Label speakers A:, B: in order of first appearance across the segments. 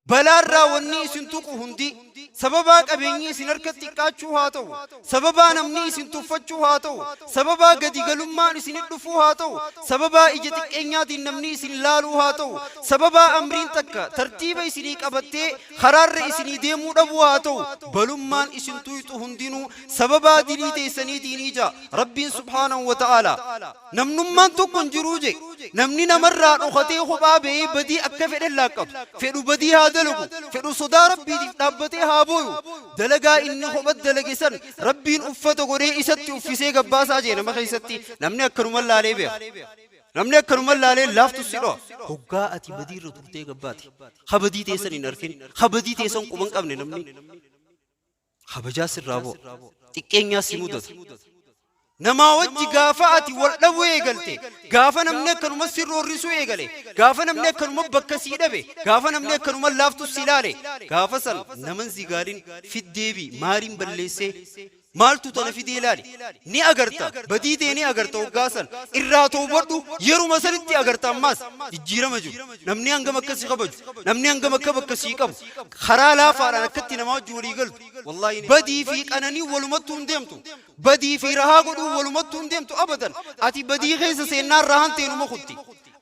A: Balaarraa wanni isin tuqu hundi, sababaa qabeenyi isin harkatti xiqqaachuu haa ta'u, sababaa namni isin tuffachuu haa ta'u, sababaa gadi galummaan isinit dhufuu haa ta'u, sababaa ija xiqqeenyaatiin namni isin laaluu haa ta'u, sababaa amriin takka tartiiba isinii qabattee karaarra isinii deemuu dhabuu haa ta'u, balummaan isin tuyxu hundinuu sababaa dilii teessaniitiinii ja'a Rabbiin subhaanahu wa ta'aalaa. Namnummaan tokko hin jiruu je. Namni namarraa dhokatee kophaa ba'ee badii akka fedhen laaqqatu. Fedhu badii haa dalagu, fedhu sodaa Rabbiitiif dhaabbatee haa booyu. Dalagaa inni kophat dalage san Rabbiin uffata godhee isatti uffisee gabbaasaa jee nama keessatti namni akkanuman laalee beeka. Namni akkanuman laalee laaftu si dho'a. Hoggaa ati badii irra turtee gabbaate. Ha badii teessan hin arkin, ha badii teessan quba hin qabne namni. Kabajaa sirraa bu'a. Xiqqeenyaa si mudata. Namaa wajji gaafa ati wal dhabuu eegalte, gaafa namni akkanuma si roorrisuu eegale, gaafa namni akkanuma bakka sii dhabe, gaafa namni akkanuma laaftu si ilaale, gaafa san naman zigaalin fiddeebi maaliin balleessee maaltu tana fidee ilaali. Ni agarta, badii tee ni agarta hoggaa san irraa toobadhu yeruma sanitti agarta ammaas jijjiirama jiru. Namni hangam akka si kabaju, namni hangam akka bakka sii qabu, karaa laafaadhaan akkatti namaa wajji walii galtu. Wallaahi badii fi qananii walumattuu hin deemtu. Badii fi rahaa godhuun walumattuu hin deemtu abadan. Ati badii keessa seennaan rahaan teenuma kutti.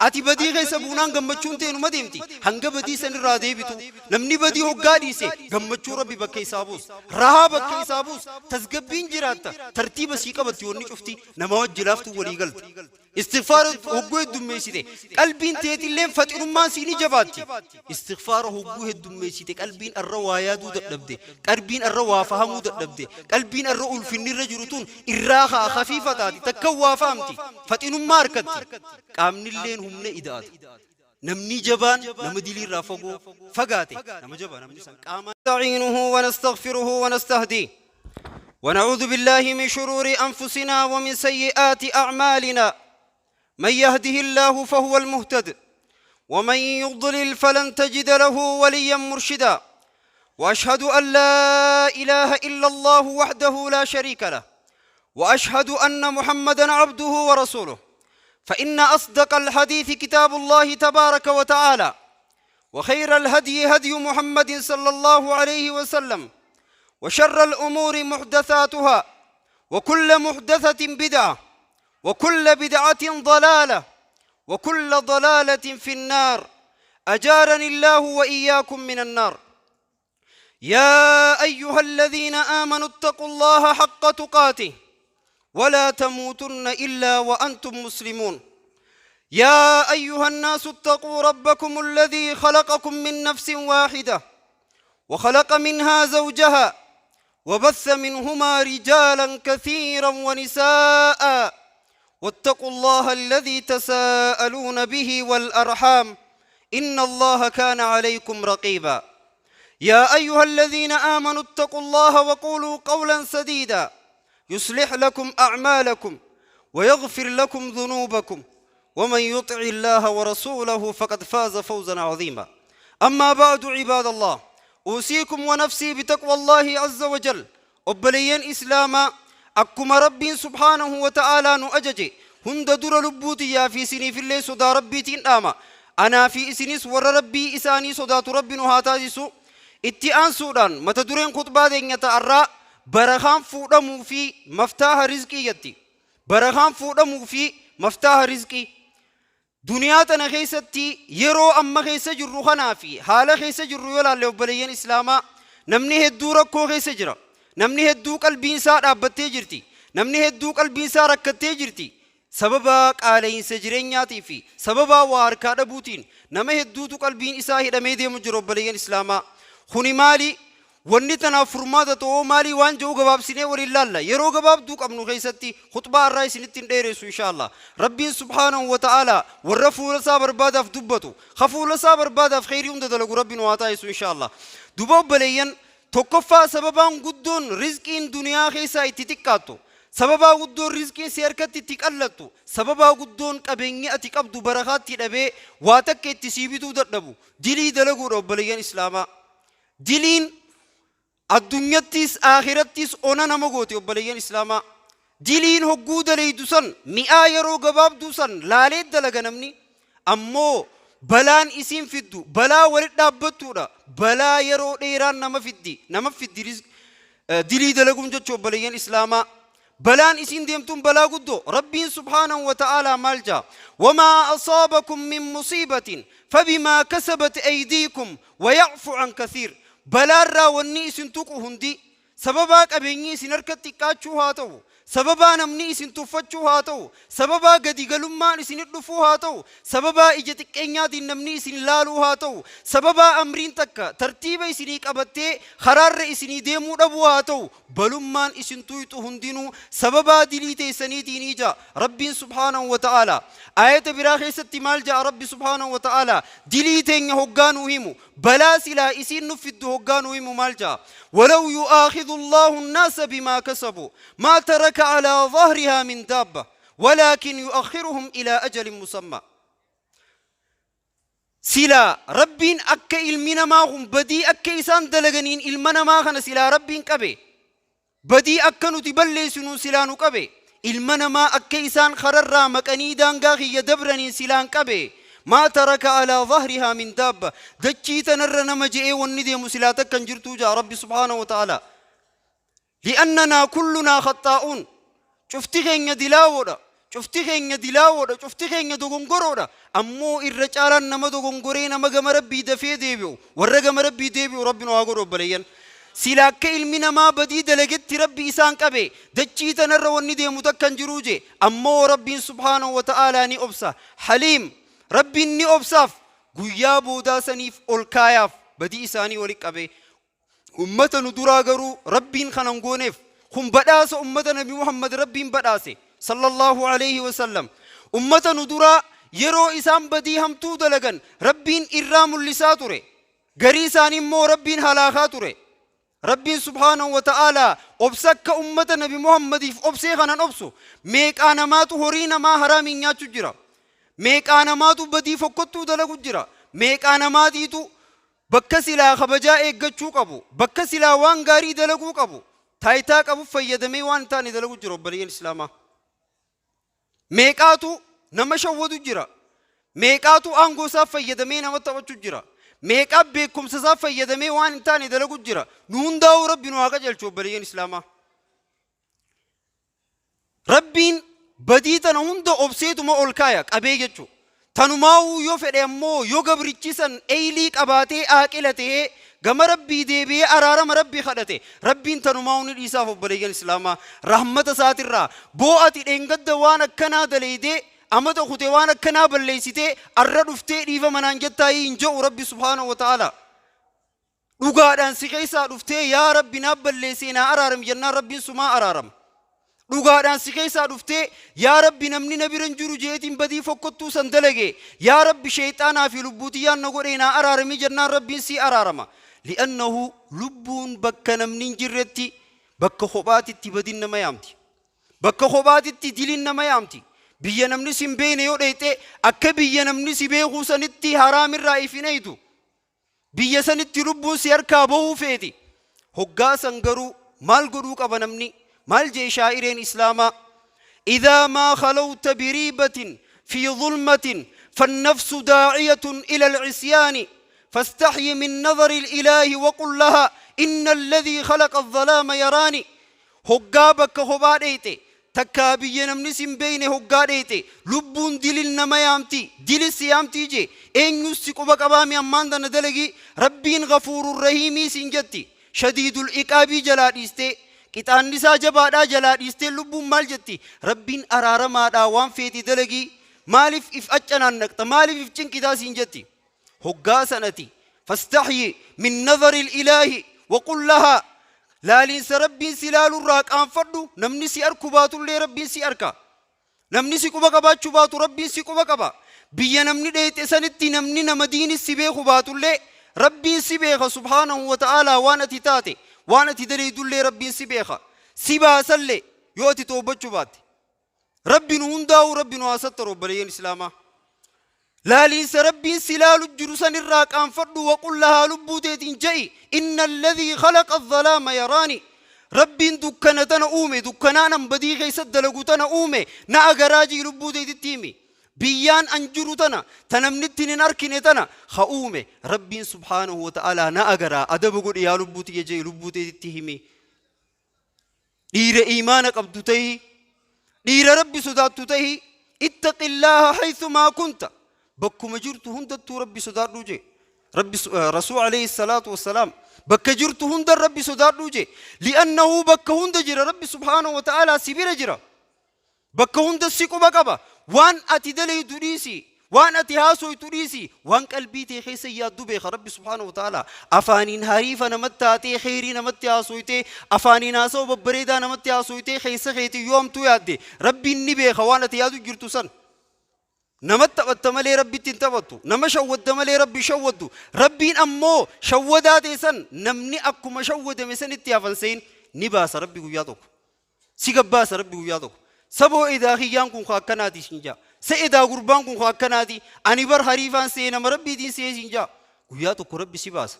A: Ati badii keessa buunaan gammachuun teenuma deemti. Hanga badii san irraa deebitu. Namni badii hoggaa dhiise gammachuu Rabbi bakka isaa buusa. Rahaa bakka isaa buusa. Tasgabbiin jiraatta. Tartiiba sii qabatti wanni cufti. Nama wajji laaftuu walii galta. Istighfaara hogguu heddummeessite qalbiin teetilleen faxinummaan sii ni jabaatti. Istighfaara hogguu heddummeessite qalbiin arra waa yaaduu dadhabde, qalbiin arra waa fahamuu dadhabde, qalbiin arra ulfinni irra jiru tun irraa haa khafiifa taati, takka waa fahamti, faxinummaa harkatti. Qaamnilleen humna ida'ata. Namni jabaan nama dilii irraa fagoo fagaate nama jabaa namni san qaamaan. نستعينه ونستغفره ونستهديه ونعوذ بالله من شرور أنفسنا ومن سيئات أعمالنا من يهده الله فهو المهتد ومن يضلل فلن تجد له وليا مرشدا واشهد ان لا اله الا الله وحده لا شريك له واشهد ان محمدا عبده ورسوله فان اصدق الحديث كتاب الله تبارك وتعالى وخير الهدي هدي محمد صلى الله عليه وسلم وشر الامور محدثاتها وكل محدثه بدعه وكل بدعه ضلاله وكل ضلاله في النار اجارني الله واياكم من النار يا ايها الذين امنوا اتقوا الله حق تقاته ولا تموتن الا وانتم مسلمون يا ايها الناس اتقوا ربكم الذي خلقكم من نفس واحده وخلق منها زوجها وبث منهما رجالا كثيرا ونساء واتقوا الله الذي تساءلون به والارحام ان الله كان عليكم رقيبا يا ايها الذين امنوا اتقوا الله وقولوا قولا سديدا يصلح لكم اعمالكم ويغفر لكم ذنوبكم ومن يطع الله ورسوله فقد فاز فوزا عظيما اما بعد عباد الله اوصيكم ونفسي بتقوى الله عز وجل Obboleeyyan Islaamaa, akkuma Rabbiin subhaanahu wa ta'aalaa nu ajaje, hunda dura lubbuu tiyyaa fi isiniifillee sodaa Rabbiitiin dhaama. Anaa fi isinis warra Rabbii isaanii sodaatu Rabbi nu haa taasisu. Itti aansuudhaan mata dureen khuxbaa teenya ta arraa barakaan fuudhamuu fi maftaaha rizqii jetti. Barakaan fuudhamuu fi maftaaha rizqii. Duniyaa tana keessatti yeroo amma keessa jirru kanaa fi haala keessa jirru yoo laalle obboleeyyan Islaamaa namni hedduu rakkoo keessa jira. Namni hedduu qalbiin isaa dhaabbattee jirti. Namni hedduu qalbiin isaa rakkattee jirti. Sababa qaala'insa jireenyaatii fi sababa waa harkaa dhabuutiin nama hedduutu qalbiin isaa hidhamee deemu jira obboleeyyan Islaamaa. Kuni maali? Wanni tanaaf furmaata ta'u hoo maalii waan je'u gabaabsinee waliin laalla. Yeroo gabaabduu qabnu keessatti khuxbaa har'aa isinitti hin dheeressu inshaa Allah. Rabbiin subhaanahu wa ta'aalaa warra fuula isaa barbaadaaf dubbatu, ka fuula isaa barbaadaaf kheyrii hunda dalagu Rabbi nu haa taasisu inshaa Allah. Duba obboleeyyan, tokkoffaa sababaan guddoon rizqiin duniyaa keessaa itti xiqqaattu, sababaa guddoon rizqiin si harkatti itti qallattu, sababaa guddoon qabeenyi ati qabdu barakaatti dhabee waa takka itti sii bituu dadhabu, dilii dalaguudha obboleeyyan Islaamaa. Diliin addunyattis aakhirattis ona nama gooti obboleeyyan islaamaa. Diliin hogguu daleydu san mi'aa yeroo gabaabduu san laalee dalaga namni. Ammoo Balaan isiin fiddu balaa walit dhaabbattuudha. Balaa yeroo dheeraan nama fiddi. Nama fiddi dilii dalaguun jechu obboleeyyan islaamaa. Balaan isiin deemtuun balaa guddoo. Rabbiin subhaanahu wa ta'aalaa maal jaa? Wamaa asaabakum min musiibatin fabimaa kasabat aydiikum wa ya'fu an kathiir. Balaarraa wanni isin tuqu hundi Sababaa qabeenyi isin harka xiqqaachuu haa ta'u, sababaa namni isin tuffachuu haa ta'u, sababaa gadi galummaan isinit dhufuu haa ta'u, sababaa ija xiqqeenyaatiin namni isin laaluu haa ta'u, sababaa amriin takka tartiiba isinii qabattee karaarra isinii deemuu dhabuu haa ta'u, balummaan isin tuyxu hundinuu sababaa dilii teessaniitiinii ja'a Rabbiin subhaanahu wa ta'aalaa. Aayata biraa keessatti maal ja'a Rabbi subhaanahu wa ta'aalaa? Dilii teenya hoggaa nuu himu, Balaa silaa isiin nuf fiddu hoggaa nuu himu maal ja'a? Walaw yu'aakhidhu Allaahu annaasa bimaa kasabu maa taraka alaa dhahrihaa min daabba walaakin yu'akhiruhum ilaa ajalin musammaa. Silaa Rabbiin akka ilmi namaa kun badii akka isaan dalaganiin ilma namaa kana silaa Rabbiin qabe Badii akka nuti balleessinuun silaa nu qabe. Ilma namaa akka isaan kararraa maqanii daangaa kiyya dabraniin silaan qabe. Maa taraka alaa dhahrihaa min daabba. Dachii tanarra nama je'ee wanni deemu silaa takka hin jirtuu ja'a Rabbi subhaanahu wa ta'aalaa. Li'annanaa kullunaa khaxxaa'uun. Cufti keenya dilaawoodha. Cufti keenya dilaawoodha. Cufti keenya dogongoroodha. Ammoo irra caalaan nama dogongoree nama gama Rabbii dafee deebi'u. Warra gama Rabbii deebi'u Rabbi nu haa godhu obboleeyyan. Sila akka ilmi namaa badii dalagetti Rabbi isaan qabe dachii tanarra wanni deemu takka hin jiruu je. Ammoo Rabbiin subhaanahu wa ta'aalaa ni obsa. Haliim. Rabbiin ni obsaaf. Guyyaa boodaa saniif ol kaayaaf badii isaanii wali qabee. Ummata nu duraa garuu Rabbiin kana hin gooneef. Kun badhaasa ummata Nabi Muhammad Rabbiin badhaase sallallahu alayhi wa sallam. Ummata nu duraa yeroo isaan badii hamtuu dalagan Rabbiin irraa mul'isaa ture. Garii isaanii immoo Rabbiin halaakaa ture. Rabbiin subhaanahu wa ta'aalaa obsa akka ummata Nabi Muhammadiif obsee kanan obsu. Meeqaa namaatu horii namaa haraamiin nyaachu jira. Meeqaa namaatu badii fokkottuu dalagu jira. Meeqaa namaatiitu Bakka silaa kabajaa eeggachuu qabu, bakka silaa waan gaarii dalaguu qabu, taayitaa qabu fayyadamee waan hin taane dalagu jira obboleeyyan Islaamaa. Meeqaatu nama shawwadu jira. Meeqaatu aangoo isaa fayyadamee nama taphachu jira. Meeqaa beekumsa isaa fayyadamee waan hin taane dalagu jira. Nu hundaa'uu Rabbi nu haa qajeelchu obboleeyyan Islaamaa. Rabbiin badii tana hunda obseetuma ol kaaya qabee jechu. Tanumaawuu yoo fedhe ammoo yoo gabrichi san eylii qabaatee aaqila tahee gama Rabbii deebi'ee araarama Rabbii kadhate Rabbiin tanumaawuu ni dhiisaaf obboleeyyan Islaamaa. Rahmata isaatirraa boo ati dheengadda waan akkanaa daleeydee amata kute waan akkanaa balleessitee arra dhuftee dhiifama naan jettaayii hin je'u Rabbi subhaanahu wa ta'aalaa. Dhugaadhaan si keessaa dhuftee yaa Rabbi naaf balleessee naa araarami jennaan Rabbiin sumaa araarama. Dhugaadhaan si keessaa dhuftee yaa Rabbi namni na bira hin jiru jeetiin badii fokkottuu san dalage yaa Rabbi sheeyxaanaa fi lubbuu tiyyaan na godhee naa araarami jennaan Rabbiin sii araarama. Li'annahu lubbuun bakka namni hin jirretti bakka kophaatitti badin nama yaamti. Bakka kophaatitti diliin nama yaamti. Biyya namni si hin beekne yoo dheeyxe akka biyya namni si beekuu sanitti haraamirraa if hin eeydu. Biyya sanitti lubbuun si harkaa bahuu feeti. Hoggaa san garuu maal godhuu qaba namni? Maal je'e shaa'ireen Islaamaa? Idhaa maa khalawta biriibatin fi zulmatin fannafsu daa'iyatun ila al-isyaani fastaxyi min nadari al-ilaahi waqul lahaa inna alladhii khalaqa adh-dhalaama yaraani. Hoggaa bakka kophaa dheeyxe, takkaa biyya namni sin beeyne hoggaa dheeyxe, lubbuun dilil nama yaamti, dilis si yaamtii je, eenyus si quba qabaami ammaan tana dalagi, Rabbiin ghafuurur rahiimii siin jetti, shadiidul iqaabii jalaa dhiistee, qixaanni isaa jabaadhaa jalaa dhiistee lubbuun maal jetti, Rabbiin araaramaadhaa waan feete dalagi, maalif if accanaannaqxa, maalif if cinqitaa siin jetti. Hoggaa san ati fastaxyi min nazaril ilaahi waqul lahaa laaliinsa Rabbiin si laalurraa qaanfadhu namni si arku baatullee Rabbiin si arka. Namni si quba qabaachuu baatu Rabbiin si quba qaba. Biyya namni dheeyxe sanitti namni nama diinis si beeku baatullee Rabbiin si beeka subhaanahu wa ta'aalaa waan ati taate waan ati daleeydullee Rabbiin si beeka. Si baasallee yoo ati toobbachuu baatte. Rabbi nu hundaa'uu Rabbi nu haa sattaru obboleeyyan Islaamaa. Laaliinsa Rabbiin si laalu jiru san irraa qaanfadhu waqul lahaa lubbuu teetiin je'i inna alladhii khalaqa adh-dhalaama yaraani. Rabbiin dukkana tana uume dukkanaan an badii keessa dalagu tana uume na agaraa ji'i lubbuu teetitti himi. Biyyaan an jiru tana, ta namni ittiin hin arkine tana ha uume Rabbiin subhaanahu wa ta'aalaa na agaraa, adaba godhi yaa lubbuu tiyya je'i lubbuu teetitti himi. Dhiira iimaana qabdu tahi, dhiira Rabbi sodaattu tahi, ittaqillaaha haythumaa kunta, bakkuma jirtu hundattuu Rabbi sodaadhuu jee. Rabbi Rasuul alayhi salaatu wassalaam bakka jirtu hunda Rabbi sodaadhuu jee. Li'annahu bakka hunda jira, Rabbi subhaanahu wa ta'aalaa si bira jira. Bakka hunda si quba qaba. Waan ati dalaydu dhiisi, waan ati haasoytu dhiisi, waan qalbii tee keessa yaaddu beeka Rabbi subhaanahu wa ta'aalaa. Afaaniin hariifa namatti taatee kheyrii namatti haasoytee, afaaniin haasawa babbareedaa namatti haasoytee keessa keetiin yoo hamtuu yaadde, Rabbiin ni beeka waan ati yaadu jirtu san. Namatti taphatta malee Rabbitti hin taphattu. Nama shawwadda malee Rabbi hin shawwaddu. Rabbiin ammoo shawwadaa tee san namni akkuma shawwadame sanitti hafan seyin ni baasa Rabbi guyyaa tokko. Si gabbaasa Rabbi guyyaa tokko. Saboo edaa kiyyaan kun ka akkanaati siin jaa. Sa edaa gurbaan kun ka akkanaati. Ani bar hariifaan se'ee nama Rabbiitiin se'ee siin jaa. Guyyaa tokko Rabbi si baasa.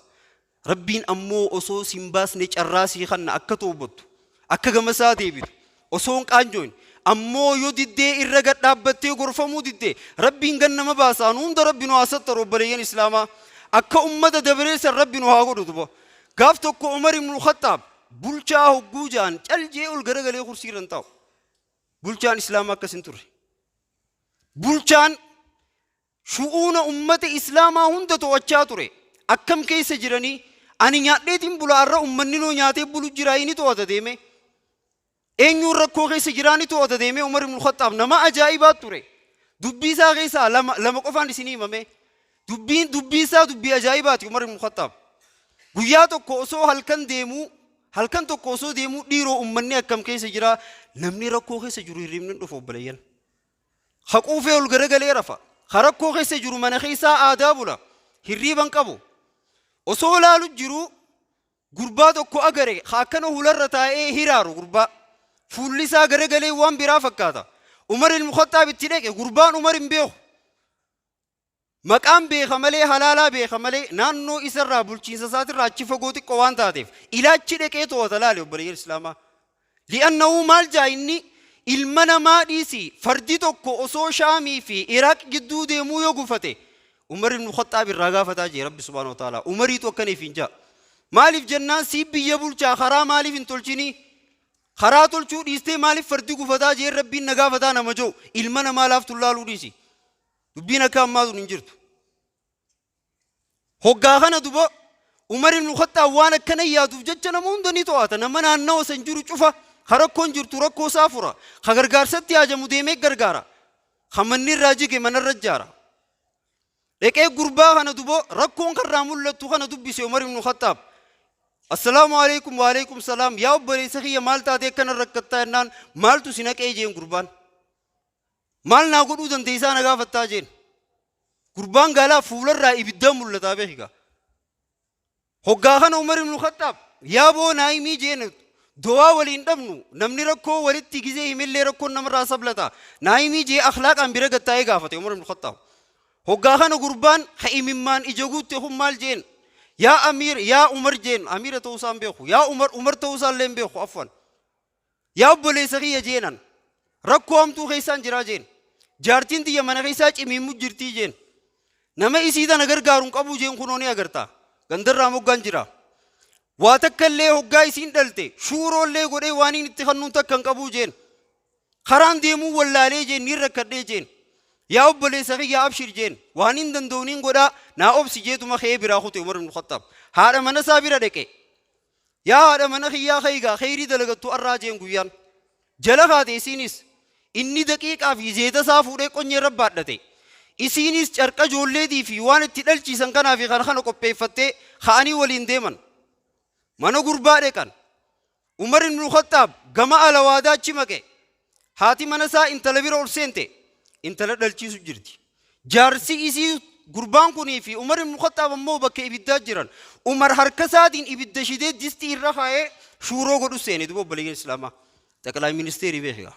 A: Rabbiin ammoo osoo sin baasne carraa sii kanna akka toobattu. Akka gama isaa deebitu. Osoo hin qaanjoyne. Ammoo yo diddee irra gad dhaabbattee gorfamuu didde Rabbiin gad nama baasa. Anu hunda Rabbi nu haa sattaru obboleeyyan Islaamaa. Akka ummata dabree san Rabbi nu haa godhu duba. Gaaf tokko Umar ibnul Khaxxaab Bulchaa hogguu ja'an cal je'ee ol garagalee kursii irra hin taa'u. Bulchaan Islaamaa akkas hin turre. Bulchaan shu'uuna ummata Islaamaa hunda to'achaa ture. Akkam keessa jiranii ani nyaadheetiin bula har'a ummanni noo nyaatee bulu jiraa ni to'ata deemee. Eenyuun rakkoo keessa jiraa ni to'ata deemee. Umar ibn Khaxxaab nama ajaa'ibaa ture. Dubbii isaa keessaa lama lama qofaan isinii himame. Dubbiin dubbii isaa dubbii ajaa'ibaati Umar ibn Khaxxaab. Guyyaa tokko osoo halkan deemuu, halkan tokko osoo deemuu, dhiiroo ummanni akkam keessa jira, namni rakkoo keessa jiru hirribni hin dhufu obboleeyyan. Ha quufee ol garagalee rafa. Ha rakkoo keessa jiru mana keessaa aadaa bula. Hirriiba hin qabu. Osoo laalu jiru gurbaa tokko agare, ha akkana hularra taa'ee hiraaru gurbaa. Fuulli isaa garagalee waan biraa fakkaata. Umar ilmu Khaxxaab itti dhaqe, gurbaan Umar hin beeku. Maqaan beeka malee, halaalaa beeka malee, naannoo isarraa bulchiinsa isaatirraa achi fagoo xiqqoo waan taateef ilaachi dhaqee to'ata laale obboleeyyan Islaamaa. Li'annahuu maal jaa inni ilma namaa dhiisi fardi tokko osoo Shaamii fi Iraaq gidduu deemuu yoo gufate Umar ibn Khaxxaab irraa gaafataa jee Rabbi subhaanahu wa ta'ala. Umariitu akkana ifiin jaa. Maaliif jennaan sii biyya bulchaa karaa maaliif hin tolchinii? Karaa tolchuu dhiistee maaliif fardi gufataa jeen Rabbiin na gaafataa nama jiru ilma namaa laaftu laaluu dhiisi. Dubbiin akka ammaa tun hin jirtu. Hoggaa kana duba Umar ibn Khaxxaab waan akkana yaaduuf jecha nama hunda ni to'ata. Nama naannawa san jiru cufa ka rakkoon jirtu rakkoo isaa fura. Ka gargaarsatti haajamu deemee gargaara. Ka manni irraa jige manarra ijaara. Dhaqee gurbaa kana duba rakkoon karraa mul'attu kana dubbise Umar ibn Khaxxaab. Assalaamu alaikum wa alaikum salaam, yaa obboleessa kiyya maal taatee akkana rakkattaa jennaan, maaltu si naqee jeen gurbaan. Maal naa godhuu dandeessaa na gaafattaa jeen. Gurbaan gaalaa fuularraa ibiddaa mul'ataa beekigaa. Hoggaa kana Umar ibn Khaxxaab yaa boo naayimii jeen, dowaa waliin dhabnu, namni rakkoo walitti gizee himillee rakkoon namarraa sablata. Naayimii jee akhlaaqaan bira gattaa'ee gaafate Umar ibn Khaxxaab. Hoggaa kana gurbaan ka imimmaan ija guutte kun maal jeen, yaa amiir, yaa Umar jeen, amiira ta'uu isaan beeku, yaa Umar, Umar ta'uu isaan illee hin beeku, afwan. Yaa obboleessa kiyya jeenan, rakkoo hamtuu keessaan jiraa jeen. Jaartiin tiyya mana keessaa cimiimmu jirtii jeen. Nama isii tana gargaaru hin qabuu jeen, kunoo ni agarta. Gandarraa moggaan jira. Waa takka illee hoggaa isiin dhalte shuuroollee godhee waan inni itti kennuun takka hin qabuu jeen. Karaan deemuu wallaalee jeen, niin rakkadhee jeen. Yaa obboleessa kiyya abshir jeen. Waan hin danda'u niin godhaa naa obsi jeetuma ka'ee biraa kute Umar ibn Khattaab. Haadha mana isaa bira dhaqe. Yaa haadha mana kiyyaa ka'igaa kheyrii dalagattu arraa jeen guyyaan. Jala kaate isiinis. Inni daqiiqaa fi zeeta isaa fuudhee qonyee irra baadhate. Isiinis carqa ijoolleetii fi waan itti dhalchiisan kanaa fi kana kana qopheeffattee ka'anii waliin deeman. Mana gurbaa dheqan. Umar ibn Khattaab gama alawaadaa achi maqe. Haati mana isaa intala bira ol seente. Intala dhalchiisu jirti. Jaarsi isii gurbaan kunii fi Umar ibn Khattaab ammoo bakka ibiddaa jiran. Umar harka isaatiin ibidda shidee distii irra kaa'ee shuuroo godhu seene duba obboleeyyan Islaamaa. Xaqilaa ministeerii beekaa.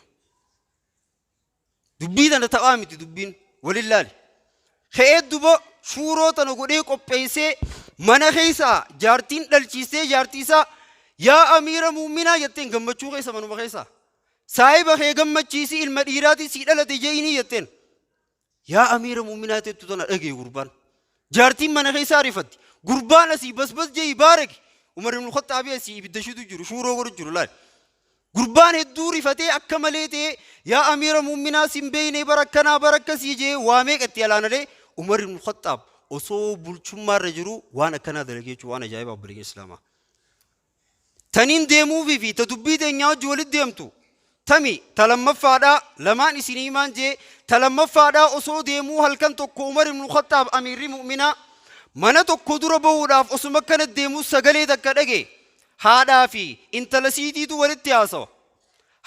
A: Dubbii tana taphaa miti, dubbiin walin laali. Ka'ee duba shuuroo tana godhee qopheessee mana keessaa jaartiin dhalchiistee jaartii isaa yaa amiira muuminaa jetteen gammachuu keessa manuma keessaa. Saahiba kee gammachiisi, ilma dhiiraatii sii dhalate je'inii jetteen. Yaa amiira mu'minaa tettu tana dhagaye gurbaan. Jaartiin mana keessaa rifatti. Gurbaan asii basbas je'i baaraki. Umar ibn Khaxxaabi asii ibidda shidu jiru shuuroo godhu jiru laal. Gurbaan hedduu rifatee akka malee ta'ee yaa amiira mu'minaa sin beeyne bara akkanaa bara akkasii jee waa meeqa itti alaanalee Umar ibn Khaxxaab osoo bulchummaarra jiru waan akkanaa dalagee jechuun waan ajaa'ibaa obboleeyyan Islaamaa. Taniin deemuufii fi ta dubbii teenyaa wajji walitti deemtu tami ta lammaffaadhaa lamaan isinii himaan jee ta lammaffaadhaa osoo deemuu halkan tokko Umar ibn Khaxxaab amiirri mu'minaa mana tokko dura bahuudhaaf osuma akkana deemuu sagalee takka dhage haadhaa fi intala siitiitu walitti haasawa.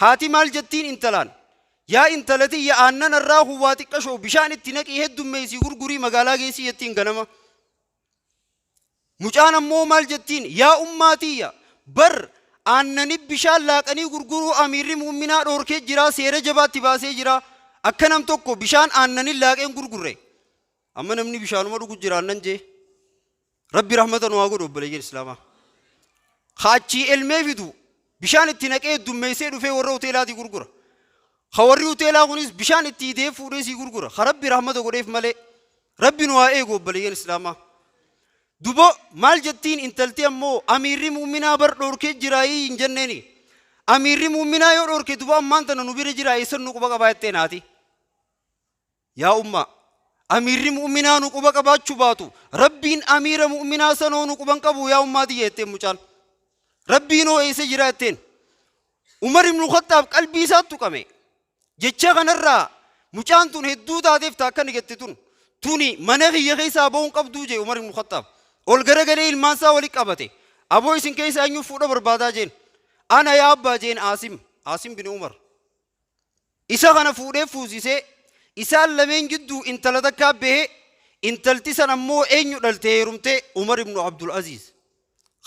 A: Haati maal jettiin intalaan yaa intala tiyya aannan irraa huwwaa xiqqashoo bishaan itti naqii heddummeessii gurgurii magaalaa geessii jettiin ganama. Mucaan ammoo maal jettiin? Yaa ummaa tiyya, bar aannani bishaan laaqanii gurguruu amiirri mu'minaa dhoorkee jira, seera jabaatti baasee jira. Akka nam tokko bishaan aannanin laaqee hin gurgurre. Amma namni bishaanuma dhugu jira aannan jee. Rabbi rahmata nu haa godhu obboleeyyan Islaamaa. Ka achii elmee fidu bishaan itti naqee heddummeessee dhufee warra hoteelaatii gurgura. Ka warri hoteelaa kunis bishaan itti idee fuudhee sii gurgura. Ka Rabbi rahmata godheef malee. Rabbi nu haa eegu obboleeyyan Islaamaa. Dubo maal jettiin intalti ammoo amiirri mu'minaa bar dhoorkee jiraayii hin jenneeni. Amiirri mu'minaa yoo dhoorke duba ammaan tana nu bira jiraa eessan nu quba qabaa jetteen haati. Yaa ummaa! Amiirri mu'minaa nu quba qabaachuu baatu, Rabbiin amiira mu'minaa sanoo nu quban qabu yaa ummaa tiyya jetteen mucaan. Rabbiin hoo eessa jira jetteen. Umar ibn Khaxxaab qalbii isaa tuqame. Jecha kanarraa mucaan tun hedduu taateef ta akkana jette tun. Tuni mana kiyya keessaa ba'uun qabduu jee Umar ibn Khaxxaab. Ol garagalee ilmaan isaa walitti qabate. Aboo isin keessaa eenyu fuudha barbaadaa jeen. Ana yaa abbaa jeen Aasim. Aasim bin Umar. Isa kana fuudhee fuusisee isaan lameen jidduu intala takkaa bahee intalti san ammoo eenyu dhalte heerumte Umar ibnu Abdul Aziz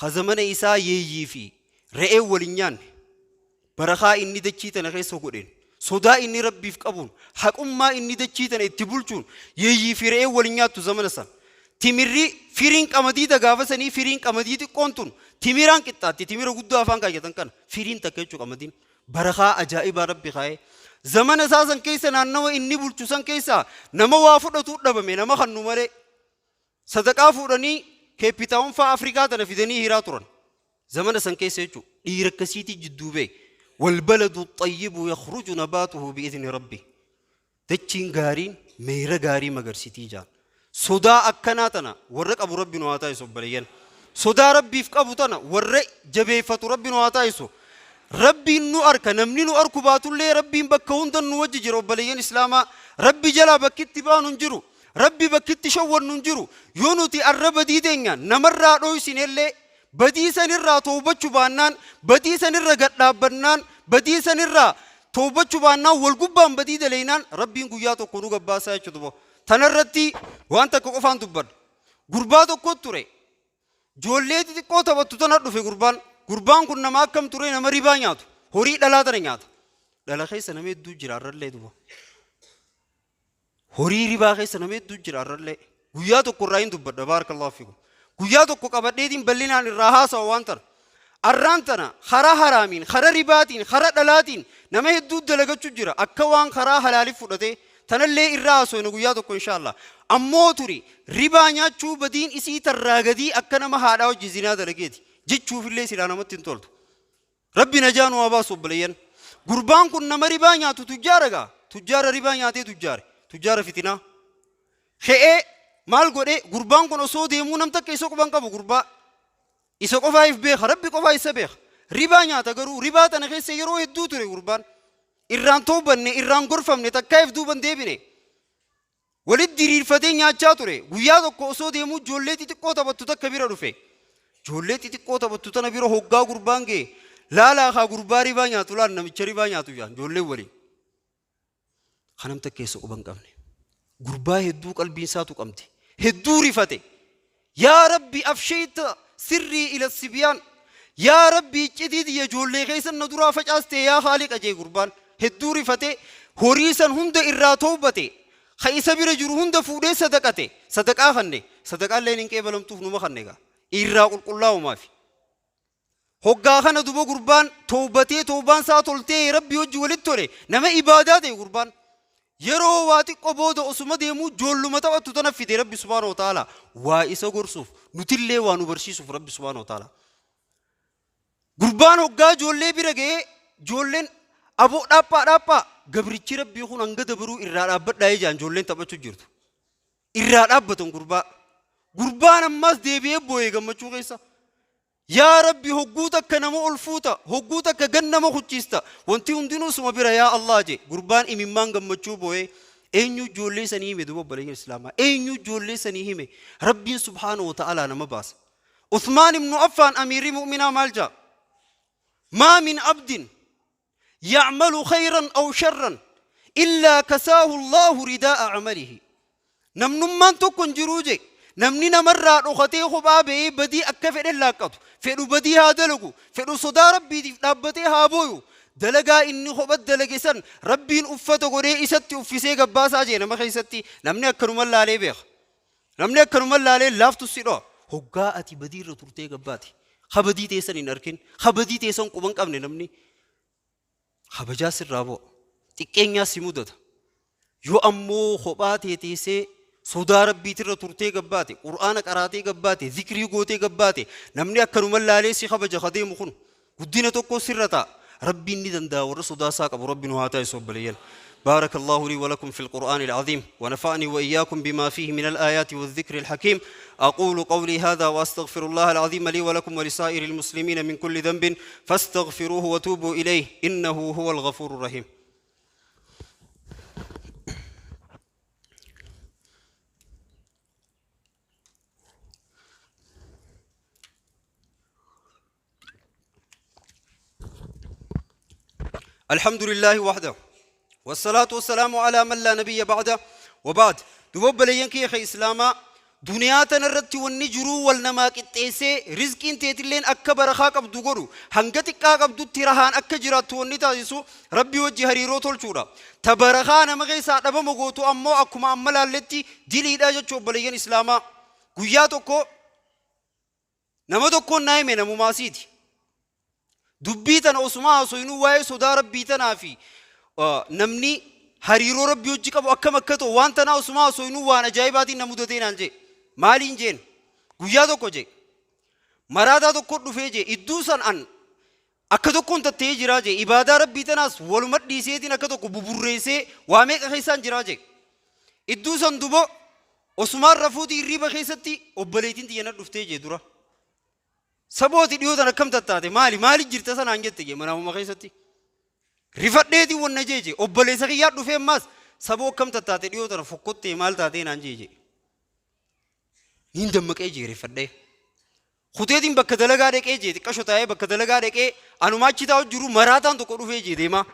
A: ka zamana isaa yeeyyii fi re'een wal hin nyaanne barakaa inni dachii tana keessa godheen sodaa inni rabbiif qabuun haqummaa inni dachii tana itti bulchuun yeeyyii fi re'een wal hin nyaattu zamana san timirri firiin qamadii ta gaafa sanii firiin qamadii xiqqoon tun timiraan qixxaatti timira guddaa afaan kaayyatan kana firiin takka jechuu qamadiin Barakaa ajaa'ibaa Rabbi kaa'e. Zamana isaa san keessa naannawa inni bulchu san keessa nama waa fudhatu dhabame nama kannu malee. Sadaqaa fuudhanii Keeppitaawon fa'aa Afrikaa tana fidanii hiraa turan. Zamana san keessa jechuudha. Dhiira akkasiitii jidduu ba'e. Walbaladu xayyibu yakhruju nabaatuhu bi'izni Rabbi. Dachiin gaariin meeyra gaarii magarsitii jaan. Sodaa akkanaa tana warra qabu Rabbi nu haa taasisu obboleeyyan. Sodaa Rabbiif qabu tana warra jabeeffatu Rabbi nu haa taasisu. Rabbiin nu arka namni nu arku baatullee Rabbiin bakka hunda nu wajji jira obboleeyyan Islaamaa. Rabbi jalaa bakki itti baanu hin jiru. Rabbi bakki itti shawwannu hin jiru. Yoo nuti arra badii teenya namarraa dhoysinellee Badii sanirraa towbachu baannaan, badii sanirra gad dhaabbannaan, badii sanirraa towbachu baannaan wal gubbaan badii daleynaan Rabbiin guyyaa tokko nu gabbaasaa jechuudha duba. Tanarratti waan takka qofaan dubbadha. Gurbaa tokko ture. Joollee xixiqqoo taphattu tana dhufe gurbaan. Gurbaan kun nama akkam ture nama ribaa nyaatu. Horii dhalaa tana nyaata. Dhala keessa nama hedduu jira arrallee duba. Horii ribaa keessa nama hedduu jira arrallee. Guyyaa tokko irraa hin dubbadha baarakallahu fiikum. Guyyaa tokko qabadheetiin bal'inaan irraa haasawa waan tana. Arraan tana karaa haraamiin, karaa ribaatiin, karaa dhalaatiin nama hedduu dalagachuu jira. Akka waan karaa halaaliif fudhatee tanallee irraa haasofna guyyaa tokko inshaallah. Ammoo turi ribaa nyaachuu badiin isii tarraa gadii akka nama haadhaa hojii zinaa dalageeti. Jechuufillee silaa namatti hin toltu. Rabbi najaa nu haa baasu obboleeyyan. Gurbaan kun nama ribaa nyaatu tujjaara gaa. Tujjaara ribaa nyaatee tujjaare. Tujjaara fitinaa. Ka'ee maal godhee gurbaan kun osoo deemuu nam takka isa quban qabu gurbaa. Isa qofaa if beeka rabbi qofaa isa beeka. Ribaa nyaata garuu ribaa tana keessa yeroo hedduu ture gurbaan. Irraan toobanne irraan gorfamne takkaa if duuban deebine. Walitti diriirfatee nyaachaa ture. Guyyaa tokko osoo deemuu ijoollee xixiqqoo taphattu takka bira dhufe. Ijoollee xixiqqoo taphattu tana bira hoggaa gurbaan ga'e laalaa kaa gurbaa ribaa nyaatu laal namicha ribaa nyaatu jaan ijoolleen waliin. Kanam takka keessa quba hin qabne. Gurbaa hedduu qalbiin isaa tuqamte. Hedduu rifate. Yaa Rabbi afsheyta sirrii ila sibiyaan. Yaa Rabbi iccitii tiyya ijoollee keessan na duraa facaaste yaa Khaaliqa jee gurbaan. Hedduu rifate horii san hunda irraa towbate. Ka isa bira jiru hunda fuudhee sadaqate. Sadaqaa kanne. Sadaqaalleen hin qeebalamtuuf numa kanne gaa. Irraa qulqullaa'umaafi. Hoggaa kana duba gurbaan towbatee towbaan isaa toltee Rabbi wajji walitti tole nama ibaadaa ta'e gurbaan. Yeroo waa xiqqo booda osuma deemuu joolluma taphattu tana fide Rabbi subhaanahu wa ta'aalaa. Waa isa gorsuuf, nutillee waa nu barsiisuuf Rabbi subhaanahu wa ta'aalaa. Gurbaan hoggaa ijoollee bira ga'ee ijoolleen aboo dhaaphaa dhaaphaa gabrichi Rabbii kun hanga dabaruu irraa dhaabbadhaa ijaan ijoolleen taphachuu jirtu. Irraa dhaabbatan gurbaa. Gurbaan ammaas deebi'ee boo'ee gammachuu keessa. Yaa Rabbi hogguu takka nama ol fuuta, hogguu takka gad nama kuchiista, wanti hundinuu suma bira yaa Allah je. Gurbaan imimmaan gammachuu boo'ee eenyuu ijoollee sanii hime duuba obboleeyyan Islaamaa eenyuu ijoollee sanii hime Rabbiin subhaanahu wa ta'aalaa nama baasa. Uthmaan ibnu Affaan amiirri mu'minaa maal jaa? Maa min abdin ya'malu khayran aw sharran illaa kasaahu Allaahu ridaa'a amalihi. Namnummaan tokko hin jiruu jee. Namni namarraa dhokatee kophaa ba'ee badii akka fedhe laaqqatu. Fedhu badii haa dalagu. Fedhu sodaa Rabbiitiif dhaabbatee haa booyu. Dalagaa inni kopha dalage san Rabbiin uffata godhee isatti uffisee gabbaasaa jee nama keessatti namni akkanuma laalee beeka. Namni akkanuma laalee laaftu si dho'a. Hoggaa ati badii irra turtee gabbaate. Ka badii teessan hin arkin. Ka badii teessan quba hin qabne namni. Kabajaa sirraa bu'a. Xiqqeenyaa si mudata. Yoo ammoo kophaa tee teessee sodaa Rabbiitirra turtee gabbaate, Qur'aana qaraatee gabbaate, zikrii gootee gabbaate, namni akkanuma laalee si kabaja ka deemu kun guddina tokko sirra ta'a. Rabbiin ni danda'a warra sodaa isaa qabu Rabbi nu haa taasisu obboleeyyan. بارك الله لي ولكم في القرآن العظيم ونفعني وإياكم بما فيه من الآيات والذكر الحكيم. أقول قولي هذا وأستغفر الله العظيم لي ولكم ولسائر المسلمين من كل ذنب فاستغفروه وتوبوا إليه إنه هو الغفور الرحيم. الحمد لله وحده والصلاة والسلام على من لا نبي بعده وبعد. Duba obboleeyyan kiyya ka islaamaa, duniyaa tana irratti wanni jiruu wal namaa qixxeessee rizqiin teetilleen akka barakaa qabdu godhu, hanga xiqqaa qabdutti rahaan akka jiraattu wanni taasisu Rabbi wajji hariiroo tolchuudha. Ta barakaa nama keessaa dhabama gootu ammoo akkuma amma laalletti diliidha jechuu. Obboleeyyan islaamaa, guyyaa tokko nama tokkoon naa hime, namumaasiiti. Dubbii tana osuma haasoynuu waa'ee sodaa Rabbii tanaa fi namni hariiroo Rabbii wajji qabu akkam akka ta'u waan tanaa osuma haasoynuu waan ajaa'ibaatiin na mudatee naan jee. Maaliin jeen? Guyyaa tokko jee. Maraataa tokko dhufee jee, idduu san an akka tokkoon tatta'ee jiraa jee, ibaadaa Rabbii tanaas waluma dhiiseetiin akka tokko buburreessee waa meeqa keessaan jiraa jee. Idduu san dubo osumaan rafuutii hirriiba keessatti obboleettiin tiyya na dhuftee jee dura. Sabooti dhiyoo tan akkam tattaate, maali maali jirta sanaan jette jee manaamuma keessatti. Rifadheetiin wanna jee jee obboleessa kiyyaa dhufee ammaas saboo akkam tattaate dhiyoo tana fokkottee maal taatee naan jee jee. Niin dammaqee jee rifadhee. Kuteetiin bakka dalagaa dhaqee jee, xiqqasho taa'ee bakka dalagaa dhaqee anuma achi taa'u jiru maraataan tokko dhufee jee deemaa.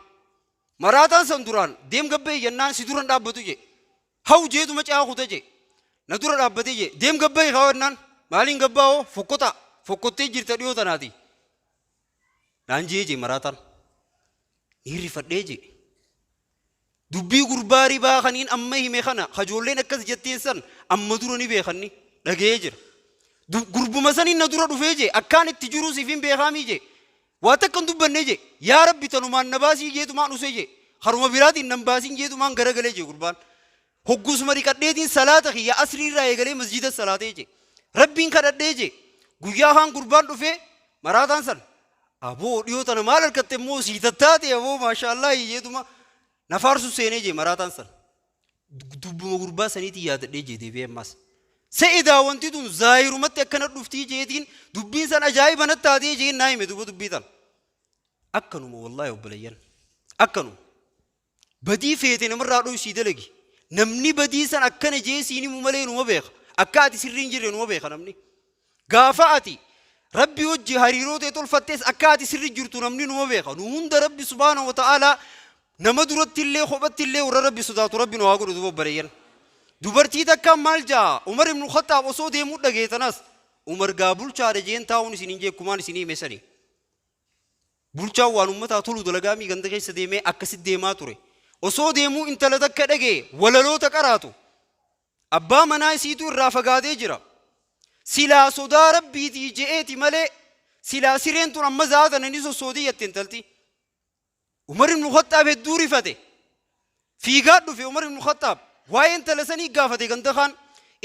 A: Maraataan san duraan deem gabbee jennaan si duran dhaabbatu jee. Haw jeetuma ce'aa kuta jee. Na dura dhaabbatee jee. Deem gabba'i kaa jennaan. Maaliin gabbaa hoo fokkotaa. Fokkottee jirta dhiyoo tanaati. Naan jee jee maraataan. Ni rifadhee jee. Dubbii gurbaa ribaa kaniin amma hime kana kajoolleen akkas jetteen san amma dura ni beekanni dhaga'ee jira. Gurbuma saniin na dura dhufee jee, akkaan itti jiruu siif hin beekaamii jee. Waa takka hin dubbanne jee. Yaa Rabbi tanumaan na baasii jeetumaan usee jee. Karuma biraatiin nan baasiin jeetumaan garagalee jee gurbaan. Hogguusuma dhiqadheetiin salaata kiyya asrii irraa eegalee masjiida salaatee jee. Rabbiin kadhadhee jee. Guyyaa kaan gurbaan dhufee maraataan san. Aboo dhiyoo tana maal harkatte immoo sii tattaate, aboo maashaallah jeetuma na faarsu seenee jee maraataan san. Dubbuma gurbaa saniitiin yaadadhee jee deebi'ee ammaas. Se'idaa wanti tun zaahirumatti akkana dhuftii jeetiin dubbiin san ajaa'iba natti taatee jeen naa hime duuba dubbii tana. Akkanuma wallaahi obboleeyyan. Akkanuma. Badii feete namarraa dhoysii dalagi. Namni badii san akkana jee siin himu malee numa beeka. Akka ati sirrii hin jirre numa beeka namni. Gaafa ati Rabbi wajji hariiroo tee tolfattes akka ati sirri jirtu namni numa beeka. Nu hunda Rabbi subhaanahu wa ta'aalaa nama duratti illee kophatti illee warra Rabbi sodaatu Rabbi nu haa godhu duuba obboleeyyan. Dubartii takkaan maal ja'a Umar ibn Khattaab osoo deemuu dhageetanas Umar gaa bulchaadha jeen taa'uun isin hin jeekkumaan isin hime sani. Bulchaan waan ummataa tolu dalagaamii ganda keessa deemee akkasitti deemaa ture. Osoo deemuu intala takka dhagee walaloota qaraatu. Abbaa manaa isiitu irraa fagaatee jira. Silaa sodaa Rabbiitii je'eeti malee silaa sireen tun amma za'a tana ni sossootii jette intalti. Umar ibn Khaxxaab hedduu rifate. Fiigaa dhufe Umar ibn Khaxxaab. Waa'ee intala sanii gaafate ganda kaan.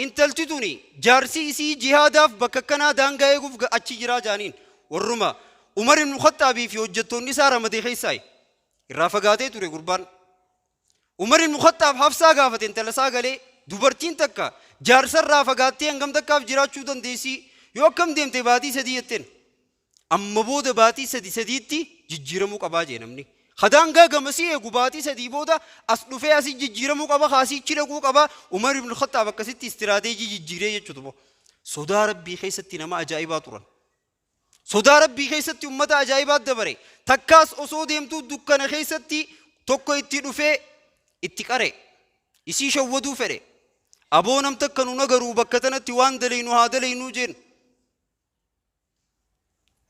A: Intalti tuni jaarsi isii jihaadaaf bakka akkanaa daangaa eeguuf achi jiraa jaaniin. Warruma Umar ibn Khaxxaabii fi hojjettoonni isaa ramade keessaayi. Irraa fagaatee ture gurbaan. Umar ibn Khaxxaab Hafsaa gaafate intala isaa galee dubartiin takka jaarsa irraa fagaattee hangam takkaaf jiraachuu dandeessii yoo akkam deemte baatii 3 jetteen. Amma booda baatii sadi sadiitti jijjiiramuu qabaa jee namni. Ka daangaa gamasii eegu baatii sadii booda as dhufee asi jijjiiramuu qaba, ka asiichi dhaquu qaba. Umar ibn Khaxxaab akkasitti istiraateejii jijjiiree jechuutu bo. Sodaa Rabbii keessatti nama ajaa'ibaa turan. Sodaa Rabbii keessatti ummata ajaa'ibaa dabare. Takkaas osoo deemtuu dukkana keessatti tokko itti dhufee itti qare. Isii shawwaduu fedhe. Aboo nam takka nun agaruu bakka tanatti waan daleeynu haa daleeynuu jeen.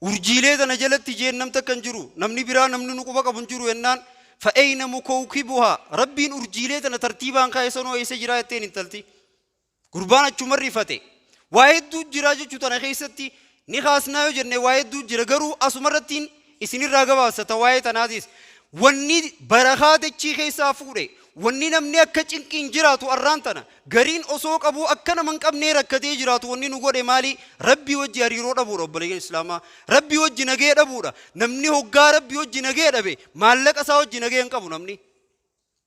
A: Urjiilee tana jalatti jeen nam takka hin jiru. Namni biraa namni nu quba qabu hin jiru jennaan fa'eeyna mukawkibuhaa Rabbiin urjiilee tana tartiibaan kaa'e sanoo eessa jiraa jetteen intalti. Gurbaan achuma rifate. Waa hedduu jira jechuu tana keessatti ni kaasnaa yoo jenne waa hedduu jira garuu asumarrattiin isinirraa gabaabsa ta waa'ee tanaatis. Wanni barakaa dachii keessaa fuudhe wanni namni akka cinqiin jiraatu arraan tana gariin osoo qabuu akka nama hin qabnee rakkatee jiraatu wanni nu godhe maali? Rabbii wajji hariiroo dhabuudha obboleeyyan islaamaa. Rabbii wajji nagaya dhabuudha. Namni hoggaa Rabbii wajji nagaya dhabe maallaqa isaa wajji nagaya hin qabu namni.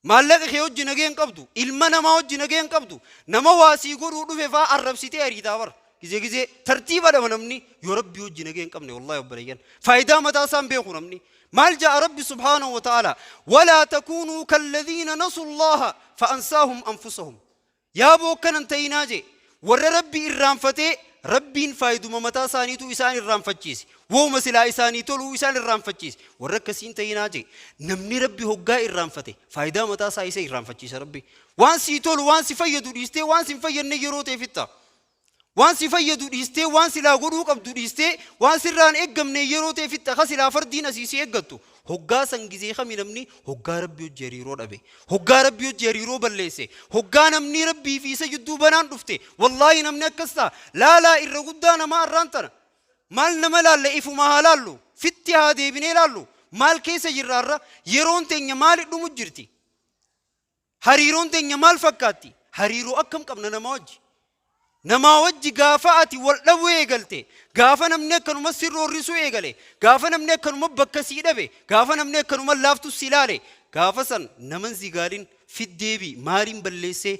A: Maallaqa kee wajji nagaya hin qabdu. Ilma namaa wajji nagaya hin qabdu. Nama waa sii godhuu dhufe faa arrabsitee ariitaa bara. Gizee gizee tartiiba dhaba namni yoo Rabbii wajji nagaya hin qabne wallaahi obboleeyyan. Faayidaa mataa isaa hin beeku namni. Maal ja'a Rabbi subhaanahu wa ta'ala walaa takuunuu kalladhiina nasullaha fa'ansaahum anfusahum. Yaa boo akkana hin ta'inaa jee. Warra Rabbi irraanfatee Rabbiin faayiduma mataa isaaniitu isaan irraanfachiise. Wooma silaa isaanii toluu isaan irraanfachiise. Warra akkasii hin ta'inaa jee. Namni Rabbi hoggaa irraanfate faayidaa mataa isaa isa irraanfachiisa Rabbi. Waan sii tolu waan si fayyadu dhiistee waan si hin fayyadne yeroo ta'e fixxa. Waan si fayyadu dhiistee, waan silaa godhuu qabdu dhiistee, waan sirraa hin eeggamne yeroo ta'e fixxa, ka silaa fardiin asii si eeggattu. Hoggaa san gizee kami namni hoggaa Rabbi wajji hariiroo dhabe, hoggaa Rabbi wajji hariiroo balleesse, hoggaa namni Rabbii fi isa jidduu banaan dhufte, wallaahi namni akkas ta'a. Laalaa irra guddaa namaa arraan tana. Maal nama laalla ifuma haa laallu, fitti haa deebinee laallu, maal keessa jirra arra, yeroon teenya maali dhumu jirti? Hariiroon teenya maal fakkaatti? Hariiroo akkam qabna namaa wajji? Namaa wajji gaafa ati wal dhabuu eegalte, gaafa namni akkanuma si roorrisuu eegale, gaafa namni akkanuma bakka sii dhabe, gaafa namni akkanuma laaftu si ilaale, gaafa san naman zigaalin fiddeebii maaliin balleessee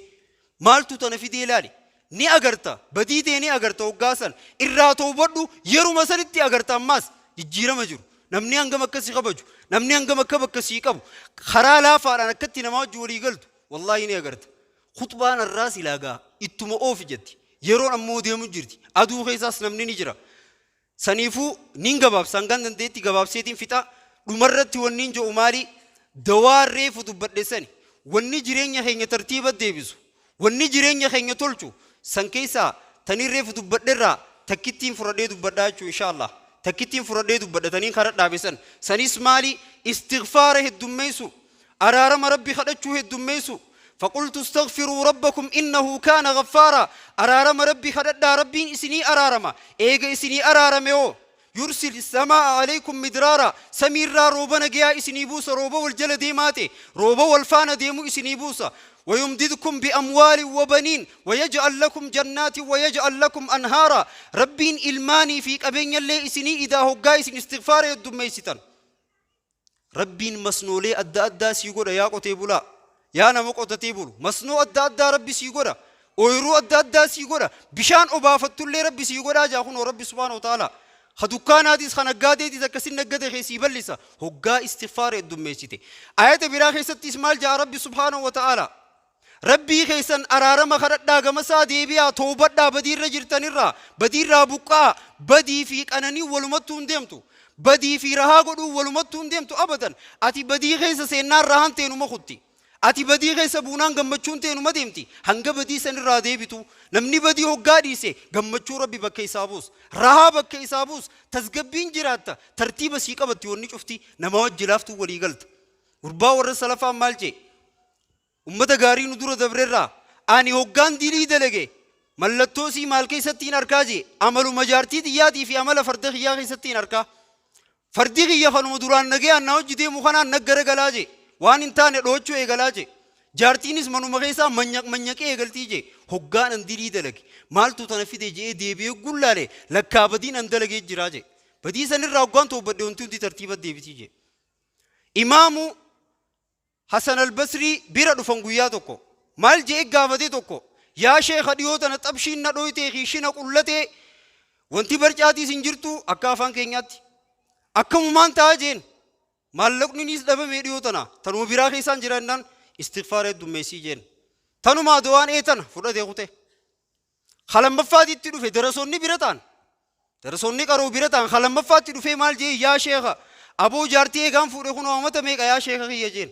A: maaltu tana fidee ilaali. Ni agarta, badii tee ni agarta hoggaa san. Irraa towbadhu yeruma sanitti agarta ammaas jijjiirama jiru. Namni hangam akka si kabaju, namni hangam akka bakka sii qabu, karaa laafaadhaan akkatti namaa wajji walii galtu wallaahi ni agarta. Khuxbaan har'aa silaa gaa ittuma oofi jetti. Yeroon ammoo deemu jirti. Aduu keessaas namni ni jira. Saniifuu nin gabaabsa hangan dandeetti gabaabseetiin fixa. Dhumarratti wanniin jedhu maali? Dawaa reefu dubbadhe sani. Wanni jireenya keenya tartiiba deebisu, wanni jireenya keenya tolchu san keessaa taniin reefu dubbadherraa takkittiin fudhadhee dubbadhaa jechuu insha Allah. Takkittiin fudhadhee dubbadha taniin kara dhaabe san. Sanis maali? Istighfaara heddummeessu. Araarama Rabbi kadhachuu heddummeessu. Faqultu istaghfiruu rabbakum innahu kaana ghaffaaraa. Araarama Rabbi kadhadhaa Rabbiin isinii araarama. Eega isinii araarame hoo? Yursil samaa'a alaykum midraaraa. Samiirraa rooba nagayaa isinii buusa rooba wal jala deemaa ta'e rooba wal faana deemu isinii buusa. Wayumdidkum bi'amwaalin wabaniin wayaj'al lakum jannaatin wayaj'al lakum anhaaraa. Rabbiin ilmaanii fi qabeenyallee isinii idaa hoggaa isin istighfaara heddummeessitan. Rabbiin masnoolee adda addaa sii godha yaa qotee bulaa. Yaa nama qotatee bulu. Masnoo adda addaa Rabbi sii godha. Ooyiruu adda addaa sii godha. Bishaan obaafattullee Rabbi sii godhaa jaa kunoo Rabbi subhaanahu wa ta'aalaa. Ka dukkaanaatis ka naggaadeetis akkasin naggade kee sii bal'isa. Hoggaa istighfaara heddummeessite. Ayata biraa keessattis maal jaa Rabbi subhaanahu wa ta'aalaa. Rabbii keessan araarama kadhadhaa gama isaa deebi'aa towbadhaa badiirra jirtanirraa badiirraa buqqa'aa badii fi qananiin walumattuu hin deemtu badii fi rahaa godhuun walumattuu hin deemtu abadan ati badii keessa seennaan rahaan tee numa kutti ati badii keessa buunaan gammachuun tee numa deemti hanga badii sanirraa deebitu namni badii hoggaa dhiise gammachuu rabbi bakka isaa buus rahaa bakka isaa buus tasgabbiin jiraatta tartiiba sii qabatti wanni cufti nama wajji laaftuu walii galta gurbaa warra salafaan maal jee Ummata gaarii nu dura dabrerraa ani hoggaan dilii dalage mallattoo isii maal keessattiin arkaa jee amaluma jaartii tiyyaatii fi amala farda kiyyaa keessattiin arkaa. Fardi kiyya kanuma duraan nagayaan na wajji deemu kanaan na garagalaa jee waan hin taane dho'achuu eegalaa jee. Jaartiinis manuma keessaa manyaq manyaqee eegaltii jee. Hoggaan an dilii dalage maaltu tana fide je'ee deebi'ee gullaale, lakkaa badiin an dalagee jiraa jee. Badii sanirraa hoggaan toobadhe wanti hundi tartiiba deebitii jee. Imaamu Hasan Albasrii bira dhufan guyyaa tokko. Maal je'e gaafate tokko. Yaa sheekha, dhiyoo tana xabshiin na dhoytee kiishina qullatee, wanti barcaatiis hin jirtu, akka afaan keenyaatti. Akkamumaan ta'a jeen. Maallaqninis dhabamee dhiyoo tana. Tanuma biraa keessaan jira jennaan, istighfaara heddummeessii jeen. Tanumaa du'aan eetana fudhatee kute. Kalamaffaatitti dhufe, darasoonni bira ta'an. Darasoonni qaroo bira ta'an. Kalamaffaatti dhufee maal jee? Yaa sheekha, aboo jaartii eegaan fuudhe kunoo amata meeqa, yaa sheekha kiyya jeen.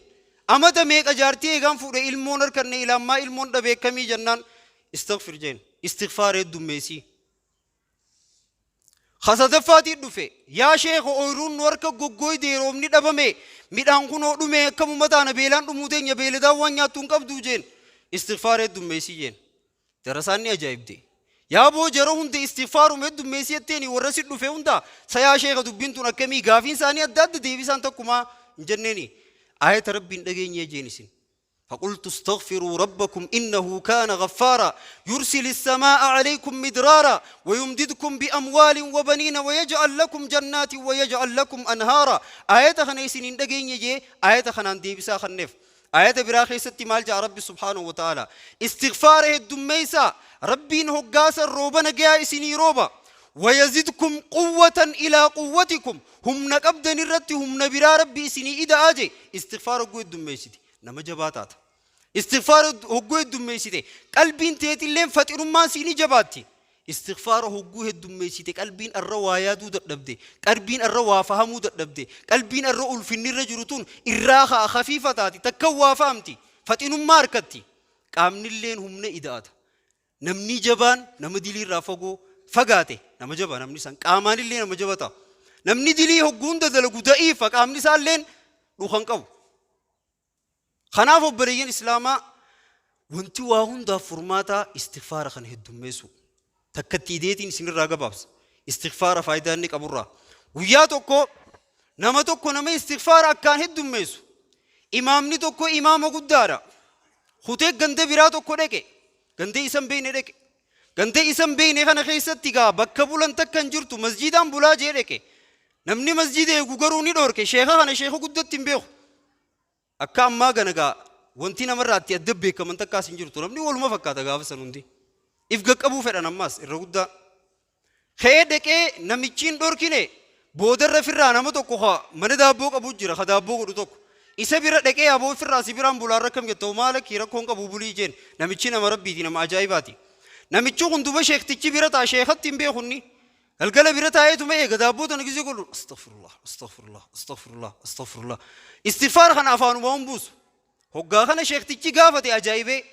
A: Amata meeqa jaartii eegaan fuudhe, ilmoon harkanne, ilaammaa ilmoon dhabee akkamii jennaan, istaghfir jeen. Istighfaara heddummeessii. Kasadaffaatii dhufe, yaa sheekha, ooyiruun nu harka goggooyde, roobni dhabame, midhaan kunoo dhume, akkamuma taana, beelaan dhumuu teenya, beeladaan waan nyaattu hin qabdu jeen. Istighfaara heddummeessii jeen. Darasaan ni ajaa'ibde. Yaa boo, jara hunda istighfaaruma heddummeessii jetteeni, warra si dhufe hunda sa, yaa sheekha, dubbiin tun akkamii? Gaafiin isaanii adda adda, deebisaan takkumaa hin jenneeni. Ayata Rabbiin dhageenyee jeen isin. فقلت استغفروا ربكم إنه كان غفارا يرسل السماء عليكم مدرارا ويمددكم بأموال وبنين ويجعل لكم جنات ويجعل لكم أنهارا. آية خنا إسنين دقين يجي آية خنا ديبسا خنف. آية برا خيستي مال جاء ربي سبحانه وتعالى؟ استغفار هدميسا، ربين هقاس الروبا نجا إسني روبا. ويزدكم قوة إلى قوتكم، هم نقبدن الرت هم نبرا ربي إسني إذا أجي. استغفار قوة دميسيتي nama jabaa taata. Istighfaara hogguu heddummeessite qalbiin teetilleen faxirummaan sii ni jabaatti. Istighfaara hogguu heddummeessite qalbiin arra waa yaaduu dadhabde, qalbiin arra waa fahamuu dadhabde, qalbiin arra ulfinni irra jiru tun irraa haa khafiifa taati, takka waa fahamti, faxinummaa harkatti. Qaamnilleen humna ida'ata. Namni jabaan nama dilii irraa fagoo fagaate nama jabaa, namni san qaamaanillee nama jaba ta'a. Namni dilii hogguu hunda dalagu da'iifa, qaamni isaalleen dhukan qabu. Kanaaf obboleeyyan Islaamaa, wanti waa hundaaf furmaataa istighfaara kana heddummeessu. Takka itti ideetiin isinirraa gabaabsa. Istighfaara faayidaa inni qaburraa. Guyyaa tokko nama tokko, nama istighfaara akkaan heddummeessu. Imaamni tokko imaama guddaadha. Kutee ganda biraa tokko dhaqe. Ganda isa hin beekne dhaqe. Ganda isa hin beekne kana keessatti gaa bakka bulan takka hin jirtu, masjiidaan bulaa jee dhaqe. Namni masjiida eegu garuu ni dhoorke. Sheeka kana sheeka guddatti hin beeku. Akka ammaa gana gaa wanti namarraa itti adda beekaman takkaas hin jirtu. Namni waluma fakkaata gaafa san hundi. If gaqqabuu fedhan ammaas irra guddaa. Ka'ee dhaqee namichi hin dhorkine. Boodarra firraa nama tokko ka mana daabboo qabu jira, ka daabboo godhu tokko. Isa bira dhaqee, aboo, firraa si biraan bulaa, rakkam jetta? Maala kii rakkoon qabu, bulii jeen. Namichi nama Rabbiiti, nama ajaa'ibaati. Namichi kun duba sheektichi bira ta'a, sheekatti hin beekunni. Galgala bira taa'eetuma eega daabboo tana gisee godhu, astaghfirullah, astaghfirullah, astaghfirullah, astaghfirullah. Istighfaar kana afaanuma hin buusu. Hoggaa kana sheektichi gaafate ajaa'ibee.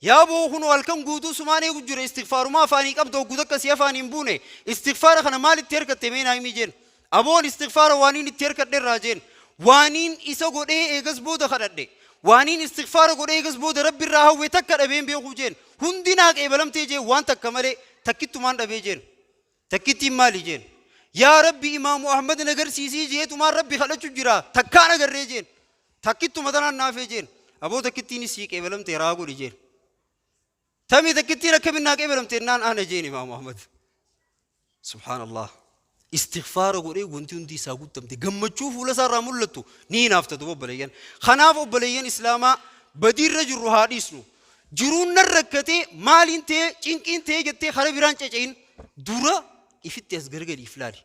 A: Yaa boo, kunoo halkan guutuu sumaan eegu jira, istighfaaruma afaanii qabda, hogguu takka si afaanii hin buune. Istighfaara kana maal itti harkatte, mee naa himi jeen. Aboon istighfaara waaniin itti harkadhe irraa jeen. Waaniin isa godhee eegas booda kadhadhe. Waaniin istighfaara godhee eegas booda Rabbi irraa hawwe takka dhabeen beekuu jeen. Hundi naa qeebalamtee jeen, waan takka malee, takkittumaan dhabee jeen. Takkittiin maali jeen? Yaa Rabbi, Imaamu Ahmad na garsiisii jeetumaan Rabbi kadhachu jira, takkaan agarree jeen. Takkittuma tanaan naafee jeen. Aboo, takkittiin sii qeebalamtee, raa godhi jeen. Tamii, takkittiin akkamin naa qeebalamte naan ana jeen Imaamu Ahmad. Subhaanallah. Istighfaara godhee wanti hundi isaa guutamte, gammachuu fuula isaa irraa mul'attu ni hinaafta duba obboleeyyan. Kanaaf obboleeyyan Islaamaa, badiirra jirru haa dhiisnu. Jiruun nan rakkatee, maaliin ta'ee, cinqiin ta'ee jettee kara biraan caca'in, dura ifitti as garagalii if laali.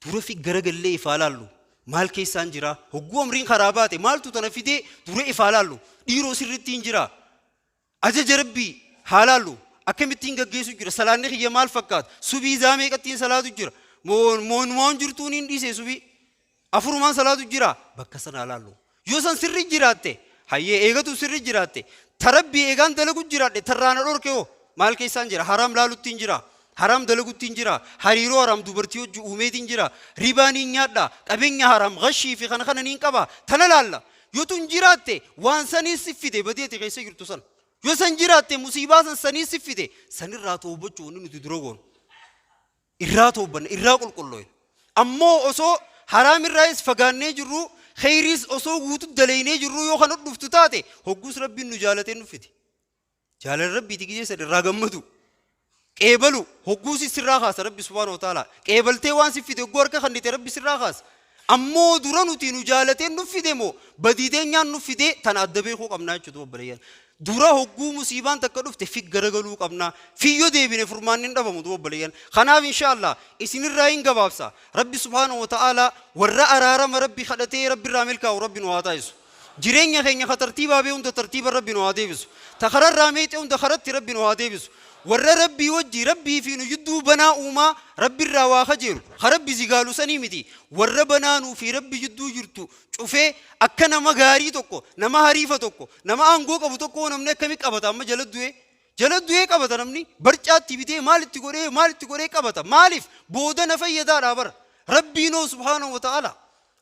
A: Dura fi garagallee ifaa laallu. Maal keessaan jira? Hogguu amriin karaa baate maaltu tana fidee, dura ifaa laallu. Dhiiroo, sirriitti hin jiraa? Ajaja Rabbii haa laallu. Akkamittiin gaggeessu jira? Salaanni kiyya maal fakkaata? Subii zaa meeqattiin salaatu jira? Moonumaan jirtuun hin dhiise, subii afurumaan salaatu jira? Bakka sana haa laallu. Yoo san sirri jiraatte, hayyee, eegatu sirri jiraatte, ta Rabbii eegaan dalagu jiraadhe, tarraana dhorke hoo maal keessaan jira? Haraam laaluttiin jira? Haraam dalaguttiin jira? Hariiroo haraam dubartii hojii uumeetiin jira? Ribaa niin nyaadha? Qabeenya haraam gashii fi kana kana niin qaba? Tana laalla. Yoo tun jiraatte, waan sanii si fide, badii ati keessa jirtu san yoo san jiraatte, musiibaa san sanii si fide, sanirraa toobachuu wanni nuti dura goonu, irraa toobanna, irraa qulqullooyna. Ammoo osoo haraam irraayis fagaannee jirru, Kheyriis osoo guutu daleeynee jirruu yoo kan dhuftu taate, hogguus Rabbiin nu jaalatee nu fide. Jaalala Rabbiiti gizee san irraa gammadu. Qeebalu hogguus sirraa kaasa Rabbi subhaanahu wa ta'ala. Qeebaltee waan si fide hogguu harka kannite Rabbi sirraa kaasa. Ammoo dura nuti nu jaalatee nu fide moo badii teenyaan nu fide, tana adda beekuu qabnaa jechuudha, obboleeyyan. Dura hogguu musiibaan takka dhufte fi garagaluu qabnaa. Fiyyo deebine furmaanni hin dhabamu, duba obboleeyyan. Kanaaf inshaallah isinirraa hin gabaabsa. Rabbi subhaanahu wa ta'ala warra araarama Rabbi kadhatee Rabbi irraa milkaa'u Rabbi nu haa taasisu. Jireenya keenya ka tartiibaa bee hunda tartiiba Rabbi nu haa deebisu. Ta kararraa meexee hunda karatti Rabbi nu haa deebisu. Warra Rabbii wajji Rabbii fi nu jidduu banaa uumaa Rabbi irraa waa kajeelu ka Rabbi zigaalu sanii miti, warra banaa nuu fi Rabbi jidduu jirtu cufee akka nama gaarii tokko, nama hariifa tokko, nama aangoo qabu tokko. Namni akkami qabata? Amma jala du'ee qabata. Namni barcaatti bitee, maal itti godhee, maal itti godhee qabata? Maaliif? Booda na fayyadaadha bara. Rabbiinoo subhaanahu wa ta'ala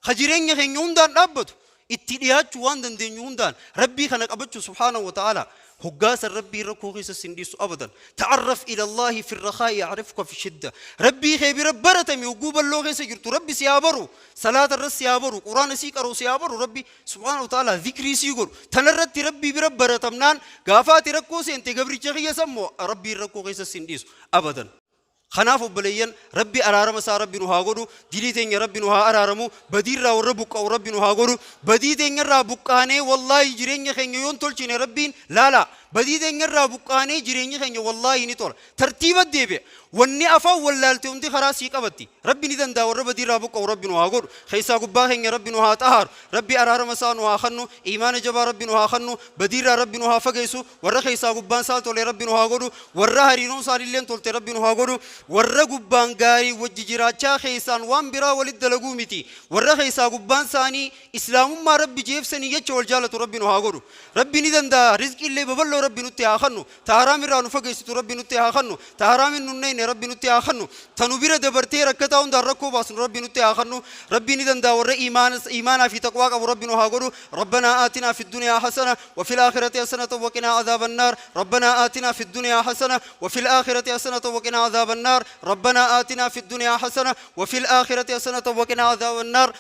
A: ka jireenya keenya hundaan dhaabbatu, itti dhiyaachuu waan dandeenyu hundaan Rabbii kana qabachuu subhaanahu wa ta'ala. Hoggaasan Rabbii rakkoo keessa sin dhiisu abadan. Ta'arraf ila Allaahi fi rakaa'i ya'rifka fi shidda. Rabbii kee bira baratami hogguu balloo keessa jirtu, Rabbi si haa baru, salaata irra si haa baru, Quraana sii qara'u si haa baru, Rabbi subhaanahu wa ta'ala zikrii sii godhu. Tanarratti Rabbii bira baratamnaan, gaafa ati rakkoo seente, gabricha kiyya sammoo, Rabbiin rakkoo keessa sin dhiisu abadan. Kanaaf obboleeyyan, Rabbi araarama isaa Rabbi nu haa godhu, dilii teenya Rabbi nu haa araaramu, badiirraa warra buqqa'u Rabbi nu haa godhu. Badii teenyarraa buqqaanee wallaahi jireenya keenya yoon tolchine, Rabbiin laalaa, badii teenyarraa buqqaanee jireenyi keenya wallaahi ni tola. Tartiiba deebi'a. Wanni afaan wallaalte hundi karaa sii qabatti. Rabbi ni danda'a, warra badiirraa buqqa'u Rabbi nu haa godhu. Keessaa gubbaa keenya Rabbi nu haa xahaaru. Rabbi araarama isaa nu haa kennu. Iimaana jabaa Rabbi nu haa kennu. Badiirraa Rabbi nu haa fageessu. Warra keessaa gubbaan isaa tole Rabbi nu haa godhu. Warra hariiroon isaaniilleen tolte Rabbi nu haa godhu. Warra gubbaan gaarii wajji jiraachaa keessaan waan biraa walitti dalaguu miti. Warra keessaa gubbaan isaanii islaamummaa Rabbi jeefsanii jecha wal jaalatu Rabbi nu haa godhu. Rabbi ni danda'a. Rizqiillee babal'oo Rabbi nutti haa kennu. Ta haraam irraa nu fageessitu Rabbi nutti haa kennu. Ta haraamin nun neyne Rabbi nutti haa kennu. Ta nu bira dabartee rakkataa hundaan rakkoo baasnu Rabbi nutti haa kennu. Rabbi ni danda'a, warra iimaanaa fi taqwaa qabu Rabbi nu haa godhu. ربنا آتنا في الدنيا حسنة وفي الآخرة حسنة وقنا عذاب النار. ربنا آتنا في الدنيا حسنة وفي الآخرة حسنة وقنا عذاب النار. ربنا آتنا في الدنيا حسنة وفي الآخرة حسنة وقنا عذاب النار.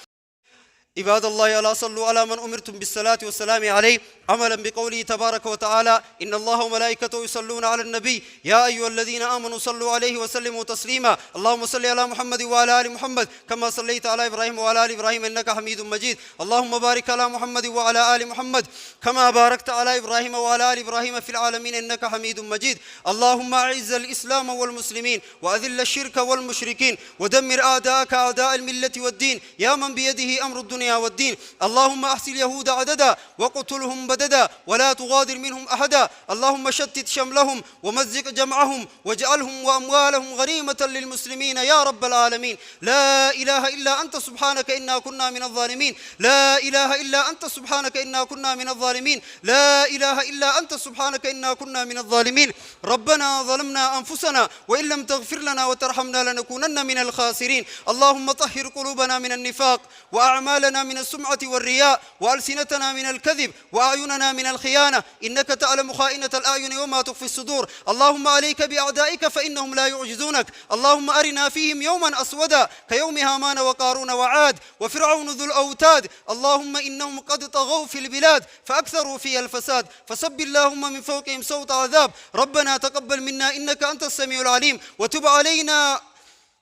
A: عباد الله، ألا صلوا على من أمرتم بالصلاة والسلام عليه، عملا بقوله تبارك وتعالى: إن الله وملائكته يصلون على النبي يا أيها الذين آمنوا صلوا عليه وسلموا تسليما. اللهم صل على محمد وعلى آل محمد كما صليت على إبراهيم وعلى آل إبراهيم إنك حميد مجيد. اللهم بارك على محمد وعلى آل محمد كما باركت على إبراهيم وعلى آل إبراهيم في العالمين إنك حميد مجيد. اللهم أعز الإسلام والمسلمين وأذل الشرك والمشركين ودمر أعداءك أعداء الملة والدين يا من بيده أمر الدنيا والدين. اللهم أحص اليهود عددا وقتلهم بددا ولا تغادر منهم أحدا. اللهم شتت شملهم ومزق جمعهم واجعلهم وأموالهم غنيمة للمسلمين يا رب العالمين. لا إله إلا أنت سبحانك إنا كنا من الظالمين. لا إله إلا أنت سبحانك إنا كنا من الظالمين. لا إله إلا أنت سبحانك إنا كنا من الظالمين. ربنا ظلمنا أنفسنا وإن لم تغفر لنا وترحمنا لنكونن من الخاسرين. اللهم طهر قلوبنا من النفاق، وأعمالنا من السمعة والرياء، وألسنتنا من الكذب، وأعيننا من الخيانة، إنك تعلم خائنة الأعين وما تخفي الصدور. اللهم عليك بأعدائك فإنهم لا يعجزونك. اللهم أرنا فيهم يوما أسودا كيوم هامان وقارون وعاد وفرعون ذو الأوتاد. اللهم إنهم قد طغوا في البلاد فأكثروا فيها الفساد، فصب اللهم من فوقهم سوط عذاب. ربنا تقبل منا إنك أنت السميع العليم،